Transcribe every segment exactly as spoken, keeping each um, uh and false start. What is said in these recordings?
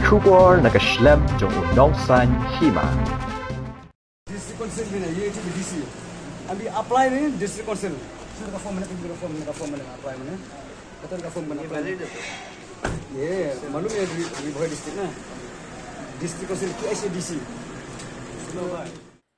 Khubor na ka shlem jong u nongsan hima. District Council bina, ye tu D C. Abi apply ni District Council. Sino ka form mana, ka form mana, ka form mana, apply mana. Kata ka form mana apply. Ye, malum ya di, di Bhoi district na. District Council K H A D C.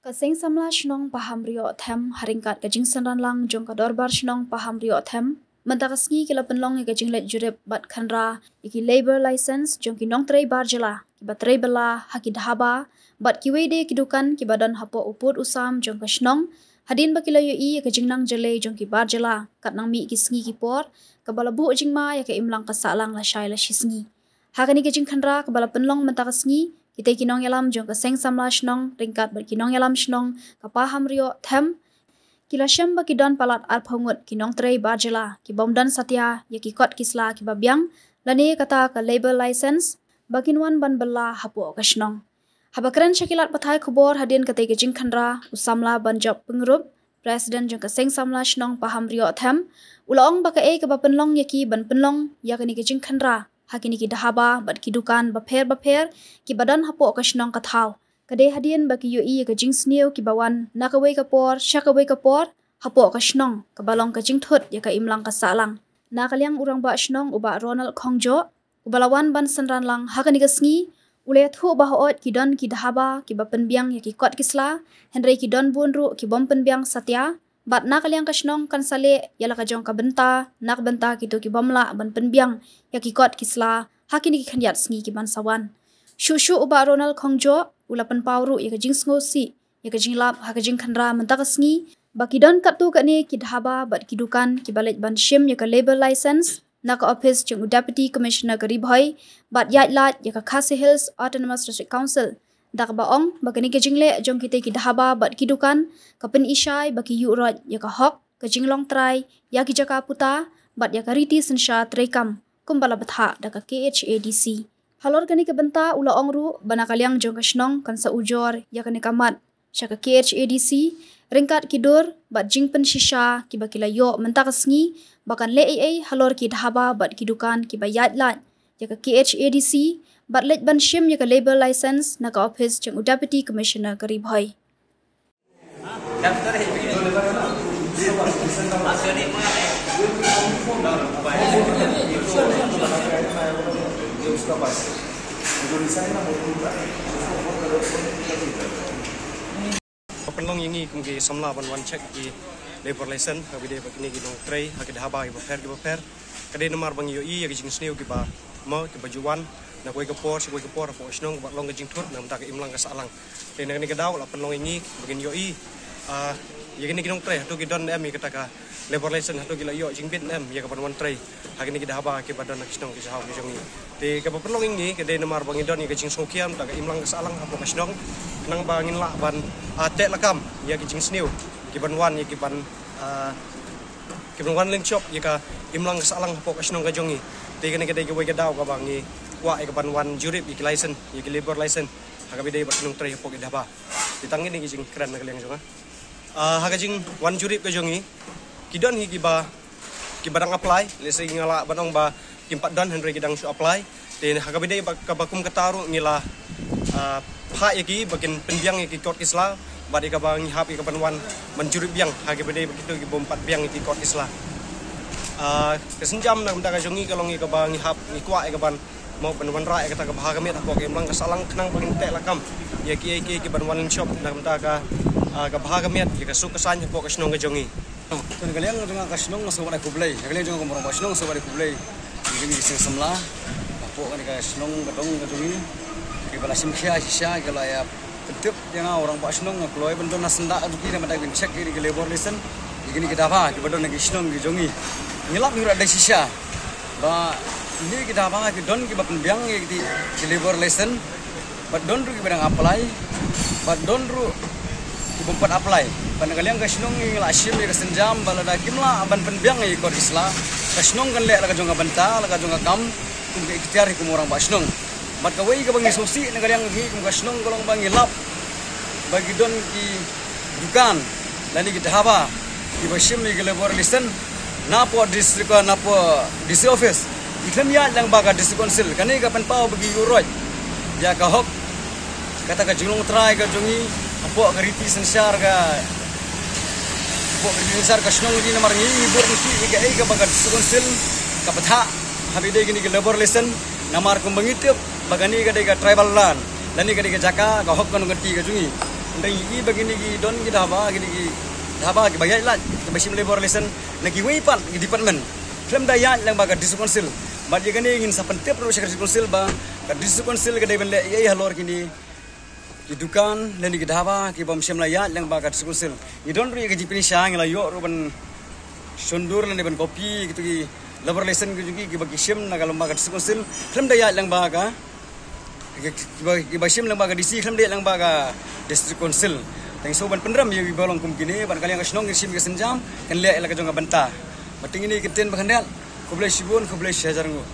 Ka Seng Samla Shnong Pahamrioh Them, ha ryngkat ka jingsynran lang jong ka Dorbar Shnong Pahamrioh Them, mynta ka sngi ki la pynlong ïa ka jingleit jurip bad khynra ïa ki labour license jong ki nongtrei bar jylla kiba trei bylla ha ki dhaba bad kiwei de ki dukan kiba don hapoh u pud u sam jong ka shnong, hadien ba ki la ïohi ïa ka jingnang jyllei jong ki bar jylla kat nang mih ki sngi ki por, kaba la buh jingma ïa ka imlang ka sahlang lashai lashisngi. Ha kane ka jingkhynra kaba la pynlong mynta ka sngi, kitei ki nongïalam jong ka Seng Samla Shnong ryngkat bad ki nongïalam shnong ka Pahamrioh Them, ki la shem ba ki don palat arphew ngut ki nongtrei bar jylla ki bym don satia ïa ki kot ki sla kiba biang, lane kata ka labour license, ba kin wan ban bylla hapoh ka shnong. Haba kren sha ki lad pathai khubor hadien katei ka jingkhynra, u Samla Banjop Pyngrope, President jong ka Seng Samla Shnong Pahamrioh Them, u la ong ba kaei kaba pynlong ïa ki ban pynlong ïa kane ka jingkhynra ha kine ki dhaba bad ki dukan bapher bapher kiba don hapoh ka shnong ka thaw, ka dei hadien ba ki ïohi ïa ka jingsniew kiba wan na kawei ka por sha kawei ka por hapoh ka shnong, kaba long ka jingthut ïa ka imlang ka sahlang. Na ka liang u Rangbah Shnong u Bah Ronald Khongjoh, uba la wan ban synran lang ha kane ka sngi, u la ïathuh ba hooid ki don ki dhaba kiba pynbiang ïa ki kot ki sla, hynrei ki don bun ruh ki bym pynbiang satia, bad na ka liang ka shnong kan sa leh ïa la ka jong ka bynta na ka bynta kito ki bym lah ban pynbiang ïa ki kot ki sla ha kine ki khyndiat sngi ki ban sa wan. Shuh shuh u Bah Ronald Khongjoh u la pynpaw ruh ïa ka jingsngewsih ïa ka jinglap ha ka jingkhynra mynta ka sngi ba ki don katto katne ki dhaba bad ki dukan kiba leit ban shim ïa ka labour license na ka ophis jong u Deputy Commissioner ka Ri Bhoi bad ïaid lait ïa ka Khasi Hills Autonomous District Council, da kaba ong ba kane ka jingleh jong kitei ki dhaba bad ki dukan ka pynishai ba ki ïuh roit ïa ka hok, ka jinglong trai ïa ki jaka puta bad ïa ka riti synshar treikam kumba la bthah da ka K H A D C. Halor kane ka bynta u la ong ruh ba na ka liang jong ka shnong kan sa ujor ïa kane ka mat sha ka K H A D C ryngkat ki dur bad jingpynshisha kiba ki la ïoh mynta ka sngi ba kan leh ei ei halor ki dhaba bad ki dukan kiba ïaid lait ïa ka K H A D C bad leit ban shim ïa ka labour license na ka ophis jong u Deputy Commissioner ka Ri Bhoi. Pynlong ïa ngi kum ki samla ban wan check ki labour license ha kine ki nongtrei ha ki dhaba kiba pher kiba pher. Ka dei namar ba ngi ïohi ïa ki jingsniew kiba mo kiba ju wan na kawei ka por sha kawei ka por hapoh shnong kaba long ka jingthut na ka bynta ka imlang ka sahlang. Te na kane ka daw la pynlong ïa ngi ba ngin ïohi, ah, ïa kine ki nongtrei hato ki don em ïa kata ka labour license, hato ki la ïoh jingbit em ïa ka ban wan trei ha kine ki dhaba kiba don ha ki shnong ki sahaw ki jong ngi. Te kaba pynlong ïa ngi ka dei namar ba ngi don ïa ka jingsngewkhia na ka imlang ka sahlang hapoh ka shnong, khnang ba ngin lah ban, ah, teh lakam ïa ki jingsniew ki ban wan ïa ki ban, ah, ki ban wan lynshop ïa ka imlang ka sahlang hapoh ka shnong ka jong ngi. Te kane ka dei kawei ka daw kaba ngi kwah ïa ka ban wan jurip ïa ki license, ïa ki labour license ha kaba ïadei bad ki nongtrei hapoh ki dhaba. Te tang kine ki jingkren na ka liang jong nga. Ah, ha ka jingwan jurip ka jong ngi, ki don hi kiba, kiba dang apply, lehse nga lah ban ong ba kim pat don hynrei ki dang shu apply. Te ha kaba ïadei bad kaba kum kata ruh ngi la, ah, phah ïa ki ba kin pynbiang ïa ki kot ki sla bad ïa kaba ngi hap ïa ka ban wan ban jurip biang ha kaba ïadei bad kito ki bym pat biang ïa ki kot ki sla. Ah, ka sienjam na ka bynta ka jong ngi ka long ïa kaba ngi hap ngi kwah ïa ka ban mo ban wanrah ïa kata ka bha ka miat hapoh ka imlang ka sahlang khnang ba ngin teh lakam ïa kiei kiei ki ban wan lynshop na ka bynta ka, ah, ka bha ka miat ïa ka suk ka saiñ hapoh ka shnong ka jong ngi. To na ka liang jong nga ka shnong nga sngewbha ban ai khublei, na ka liang jong nga kum u rangbah shnong nga sngewbha ban ai khublei ïa kine ki seng samla hapoh kane ka shnong ka dong ka jong ngi kiba la shim khia shisha ki la ïa pyntip ïa nga u rangbah shnong, nga kloi ban don ha syndah jong ki na ka bynta ban check ïa kine ki labour license ïa kine ki dhaba kiba don ha ki shnong ki jong ngi. Ngi lap ngi ruh da shisha ba kine ki dhaba ki don kiba pynbiang ïa ki, ki labour license, bad don ruh kiba dang apply, bad don ruh ki bym pat apply. Bad na ka liang ka shnong ngi la shim ïa ka sienjam ba lada kim lah ban pynbiang ïa ki kot ki sla, ka shnong kan leh la ka jong ka bynta, la ka jong ka kam kum ka iktiar hi kum u rangbah shnong. Bad kawei kaba ngi sngewsih na ka liang ngi kum ka shnong ka long ba ngi lap ba ki don ki dukan lane ki dhaba kiba shim ïa ki labour license napoh district, napoh D C office. Ki khlem ïaid lang bad ka District Council, kane ka pynpaw ba ki ïuh roit Ïa ka hok, kata ka jinglong trai ka jong ngi, hapoh ka riti synshar ka, hapoh ka riti synshar ka shnong ngi namar ngi, ngi bud ngi ïa kaei kaba ka District Council ka pynthah ha ba ïadei kine ki labour license, namar kumba ngi tip ba kane ka dei ka tribal land, lane ka dei ka jaka ka hok ka nongkynti ka jong ngi. Hynrei ngi i ba kine ki don ki dhaba, kine ki dhaba kiba ïaid lait kiba shim labour license na kiwei pat ki department, khlem da ïaid lyngba ka District Council. Bad ïa kane ngin sa pyntip ruh sha ka District Council ba ka District Council ka dei ban leh ei halor kine ki dukan lane ki dhaba kibym shym la ïaid lyngba ka District Council. Ngi don ruh ïa ka jingpyni sha, ngi la ïoh ruh ban shondur lane ban copy kito ki labour license ki jong ki kiba ki shim na ka lyngba ka District Council khlem da ïaid lyngba ka, kiba, kiba shim lyngba ka D C khlem da ïaid lyngba ka District Council. Tang shu ban pynrem ïa kiba long kum kine, ban ka liang ka shnong ki shim ka sienjam kan leh ïa la ka jong ka bynta. Bad te ngi ne kyntien ba khyndiat. Khublei shibun, khublei shihajar nguh.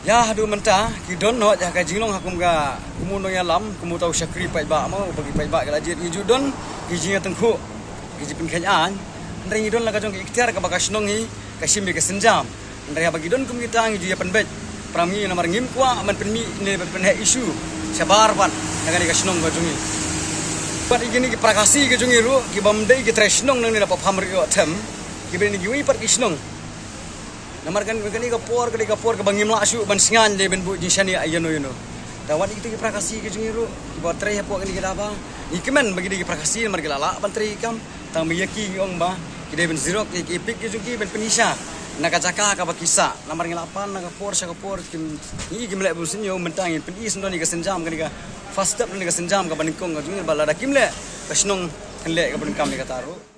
Ïa haduh mynta ki don hok ïa ka jinglong ha kum ka, kum u nongïalam, kum uta u shakri paidbah mo, ba ki paidbah ki la jied, ngi ju don ki jingïatyngkhuh, ki jingpynkheiñ aiñ. Hynrei ngi don la ka jong ka ikhtiar kaba ka shnong hi ka shim ïa ka sienjam. Hynrei haba ki don kum kita ngi ju ïa pynbeit para ngi namar ngim kwah ban pynmih ne ban pynheh issue shabar pat na kane ka shnong ka jong ngi. Bad ïa kine ki para Khasi ka jong ngi ruh kibym dei ki trai shnong nangne na Paphamriong Them, kiba dei na kiwei pat ki shnong. Namar kane ka por ka dei ka por kaba ngim lah shuh ban sngewbha ban buh jingshaniah ïano ïano. Te wat ïa kita ki para Khasi ka jong ngi ruh kiba trei hapoh kane ka dhaba, ngi kmen ba ki dei ki para Khasi namar ki la lah ban trei kam. Tang ba ïa ki ngi ong ba ki dei ban xerox ïa ki EPIC ki jong ki ban pyni sha na ka jaka kaba ki sah. Namar ngi la pan na ka por sha ka por, kim, ngi kim leh bun sien, ïoh mynta ngin pyni sngewdon ïa ka sienjam, kane ka first step na ka sienjam kaba nyngkong ka jong ngi, ba lada kim leh ka shnong kan leh kaba nyngkong ïa kata ruh.